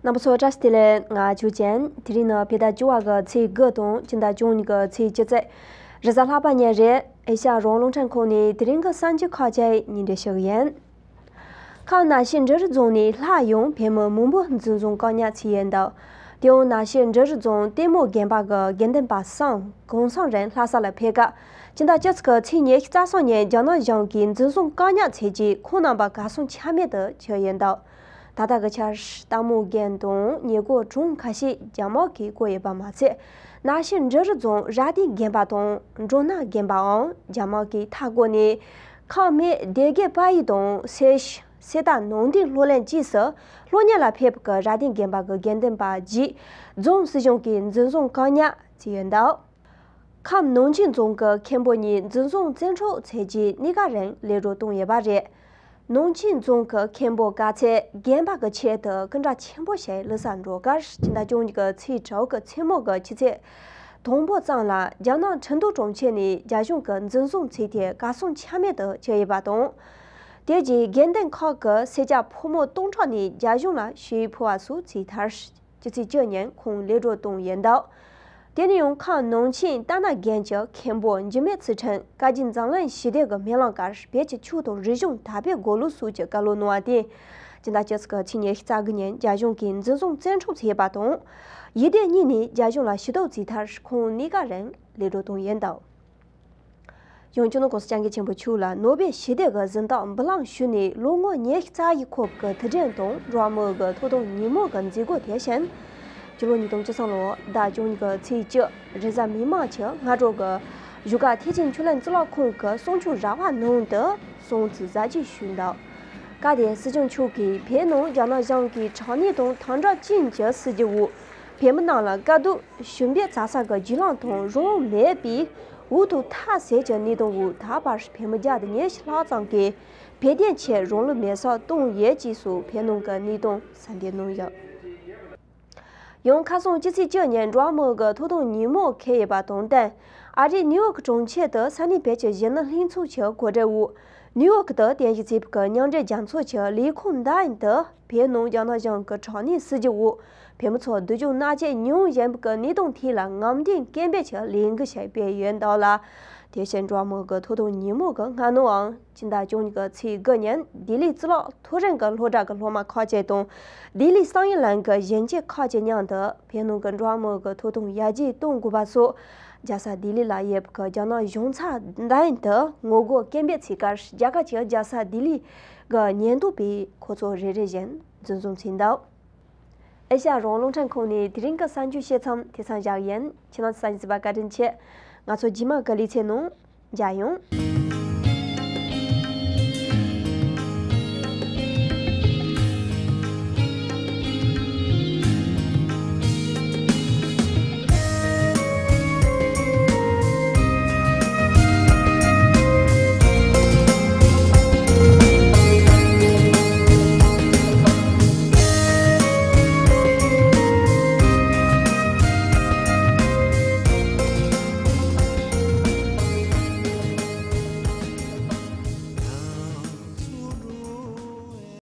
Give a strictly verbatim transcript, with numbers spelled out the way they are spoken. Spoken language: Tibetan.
རྣམ་པ་ཚོ་བཀྲ་ཤིས་བདེ་ལེགས། ང་ཆུ་ཅན། དེ་རིང་ནི་བོད་ཟླ་བཅུ་བ་གི་ཚེས་དགུ་དང་སྤྱི་ཟླ་བཅུ་གཉིས་གི་ཚེས་བཅུ་ཚེས། རེས་གཟའ་ལྷག་པ་ཉིན་རེད། ཨེ་ཤ་ཡ་རང་དབང་རླུང་འཕྲིན་ཁང་ནས་དེ་རིང་གི་གསར་འགྱུར་ཁག་ཅིག་སྙན་སྒྲོན་ཞུ་གི་ཡིན། ཁམས་ནག་ཆུ་འབྲི་རུ་རྫོང་ནས་སླར་ཡང་བོད་མི་མང་པོ་འཛིན་བཟུང་བཀག་ཉར་བྱས་ཡོད་འདུག་དེ་ཡང་ནག་ཆུ་འབྲི་རུ་རྫོང་ལྟད་མོ་དགོན་པ་གི་དགེ་འདུན་པ་གསུམ་གུང་སེང་རིང་ལྷ་ས་ལ་ཕེབས་སྐབས། སྤྱི་ཟླ་བཅུ་གཅིག་གི་ཚེས་ཉི་ཤུ་རྩ་གསུམ་ཉིན་རྒྱ་ནག་གཞུང་གིས་འཛིན་བཟུང་བཀག་ཉར་བྱས་རྗེས་ཁོང་རྣམ་པ་གར་སོང་ཆ་མེད་དུ་གྱུར་ཡོད་འདུག་ད་ལྟ་གི་ཆར་ལྟད་མོ་དགོན་དང་ཉེ་འཁོར་གྲོང་ཁ་ཤས་རྒྱ་དམག་གིས་བསྐོར་ཡོད་པ་མ་ཚད། ནག་ཆུ་འབྲི་རུ་རྫོང་ར་སྡིང་དགོན་པ་དང་འབྲོམ་ནག་དགོན་པའང་རྒྱ་དམག་གིས་མཐའ་བསྐོར་ནས། ཁམས་སྨད་སྡེ་དགེ་དཔལ་ཡུལ་དང་སེར་སེར་རྟ་ནང་སྡིངས་སློབ་གླིང་བཅས་སུ་སློབ་གཉེར་ལ་ཕེབས་པའི་ར་སྡིང་དགོན་པ་གི་དགེ་འདུན་པ་བརྒྱད་རྫོང་སྲིད་གཞུང་གིས་འཛིན་བཟུང་བཀག་ཉར་བྱས་ཡོད་འདུག་ཁམས་ནང་ཆེན་རྫོང་གི་མཁན་པོ་གཉིས་འཛིན་བཟུང་བཙན་འཕྲོག་བྱས་རྗེས་གནས་སྐབས་རིང་གློད་གྲོལ་བཏང་ཡོད་པ་རེད། ནང་ཆེན་རྫོང་གི་མཁན་པོ་ག་ཚད་དགོན་པ་གི་ཆེད་དུ་སྐུ་འདྲ་ཆེན་པོ་ཞིག་བླུགས་ས་འགྲོ་ཁར་སྤྱི་ཟླ་བཅུ་གཉིས་ཀྱི་ཚེས་དྲུག་གི་མཚན་མོ་གི་ཆུ་ཚོད་དང་པོ་ཙམ་ལ་རྒྱ་ནག་ཁྲིན་ཏུའུ་གྲོང་ཁྱེར་ནས་རྒྱ་གཞུང་གིས་འཛིན་བཟུང་བྱས་ཏེ་གར་སོང་ཆ་མེད་དུ་གྱུར་ཡོད་པ་དང་། དེ་རྗེས་དགེ་འདུན་ཁག་གི་སེར་སྐྱ་ཕོ་མོ་སྟོང་ཕྲག་ནས་རྒྱ་གཞུང་ལ་ཞུ་ཡིག་ཕུལ་བ་སོགས་བྱས་མཐར། སྤྱི་ཚེས་བཅུ་ཉིན་ཁོང་གློད་གྲོལ་བཏང་ཡོད་འདུག་དེ་ནས་ཡང་ཁམས་ནང་ཆེན་རྟ་ནག་དགོན་གྱི་མཁན་པོ་འཇིགས་མེད་ཚུལ་ཁྲིམས་བཀའ་བརྒྱུད་འཛམ་གླིང་ཞི་བདེ་གི་སྨོན་ལམ་སྐོར་བོད་ཀྱི་ཆོས་དང་རིག་གཞུང་དར་སྤེལ་དགོས་ལུགས་སོགས་ཀྱི་བཀའ་སློབ་གནང་བ་དེ། སྤྱི་ཟླ་བཅུ་གཅིག་གི་ཚེས་ཉི་ཤུ་རྩ་དགུ་ཉིན་རྒྱ་གཞུང་གིས་འཛིན་བཟུང་བཙན་འཕྲོག་བྱས་པ་དང་། ཡིག་སྡེ་གཉིས་ནས་རྒྱ་གཞུང་ལ་ཞུ་གཏུག་བྱས་མཐར་ཁོང་གནས་སྐབས་རིང་གློད་གྲོལ་བཏང་ཡོད་འདུག་གཞུང་ཕྱོགས་ནས་༸གོང་ས་༸སྐྱབས་མགོན་ཆེན་པོ་མཆོག་ལ་ནོ་བེལ་ཞི་བདེ་གི་གཟེངས་རྟགས་འབུལ་ལམ་ཞུས་ནས་ལོ་ངོ་ཉི་ཤུ་རྩ་ཡི་འཁོར་བའི་དུས་དྲན་དང་འགྲོ་བ་མིའི་ཐོབ་ཐང་ཉིན་མོ་གི་མཛད་སྒོ་དེ་བཞིན། སྤྱི་ལོ་ཉིས་སྟོང་བཅུ་གསུམ་ལོ་ཟླ་བཅུ་གཉིས་ཀྱི་ཚེས་བཅུ་རེས་གཟའ་མིག་དམར་གྱི་སྔ་དྲོ་གི་བཞུགས་སྒར་ཐེག་ཆེན་ཆོས་གླིང་གཙུག་ལག་ཁང་གི་གསུང་ཆོས་ར་བ་ནང་དུ་སྲུང་བརྩི་གཟབ་རྒྱས་ཞུས་འདུག་སྐབས་དེར་སྲིད་སྐྱོང་མཆོག་གིས་བོད་ནང་རྒྱ་ནག་གཞུང་གིས་དྲག་གནོན་དང་དམ་དྲག་ཅན་གྱི་སྲིད་ཇུས་འོག་བོད་མི་རྣམས་ལ་དཀའ་སྡུག་ཞུམ་པའི་ཚ་ས་གི་རྒྱུ་ལམ་དང་རང་དབང་མེད་པའི་འུ་ཐུག་མཐའ་ཟད་ཀྱི་གནས་སྟངས་འོག་ད་བར་བོད་མི་བརྒྱ་དང་ཉི་ཤུ་ལྷག་ཙམ་གྱིས་བོད་དོན་ཆེད་རང་ལུས་མེ་སྲེག་བཏང་ཡོད་ཅེས་སོགས་བོད་ནང་གི་གནས་སྟངས་གསལ་འདེབས་གནང་ཡོད། ཡང་ཁ་སང་སྤྱི་ཚེས་བཅུ་ཉིན་འགྲོ་བ་མིའི་ཐོབ་ཐང་ཉིན་མོ་འཁེལ་ཡོད་པ་དང་བསྟུན། ཨ་རིའི་ནིའུ་ཡོག་གྲོང་ཁྱེར་དུ་ས་གནས་བོད་ཀྱི་གཞོན་ནུ་ལྷན་ཚོགས་ཀྱི་གོ་སྒྲིག་འོག་ནིའུ་ཡོག་ཏུ་རྟེན་གཞི་བྱས་པའི་མཉམ་འབྲེལ་རྒྱལ་ཚོགས་ཀྱི་ལས་ཁུངས་མདུན་དུ་བོད་ནང་རྒྱ་ནག་གཞུང་གི་དྲག་གནོན་སྲིད་ཇུས་འོག་བོད་མི་ཚོར་སྡུག་སྦྱོང་མནར་གཅོད་མྱོང་བཞིན་པའི་གནས་སྟངས་ཐད་ལ་ངམ་ཐེངས་སྐད་འབོད་ཀྱི་ལས་འགུལ་ཞིག་སྤེལ་ཡོད་འདུག་ལ། དེ་བཞིན་འགྲོ་བ་མིའི་ཐོབ་ཐང་ཉིན་མོ་གི་སྔ་ནོའང་སྤྱི་ཟླ་བཅུ་གཉིས་ཀྱི་ཚེས་དགུ་ཉིན་ལྡི་ལི་གཙུག་ལག་མཐོ་རིམ་གྱི་སློབ་གྲྭ་གི་སློབ་མ་ཁག་ཅིག་དང་ལྡི་ལི་བསམ་ཡས་གླིང་གི་གཞོན་སྐྱེས་ཁག་ཅིག་མཉམ་དུ་བོད་ནང་གི་འགྲོ་བ་མིའི་ཐོབ་ཐང་ཡར་རྒྱས་གཏོང་དགོས་པ་སོགས་རྒྱལ་ས་ལྡི་ལི་ལ་ཡོད་པའི་རྒྱ་ནག་གཞུང་ཚབ་མདུན་དུ་ངོ་རྒོལ་སྐད་འབོད་བྱས་སྐབས་རྒྱ་གར་གྱི་རྒྱལ་ས་ལྡི་ལི་གི་ཉེན་རྟོག་པས་ཁོ་ཚོ་རེ་རེ་བཞིན་འཛིན་བཟུང་བྱས་འདུག་ཨེ་ཤ་ཡ་རང་དབང་རླུང་འཕྲིན་ཁང་ནས་དེ་རིང་གི་གསར་འགྱུར་བཤད་མཚམས་དེ་ཙམ་བཞག་ཡིན། ཁྱེད་རང་གསན་གཟིགས་པར་བཀའ་དྲིན་ཆེ། ང་ཚོ་རྗེས་མ་གི་ལེ་ཚན་ནང་མཇལ་ཡོང་།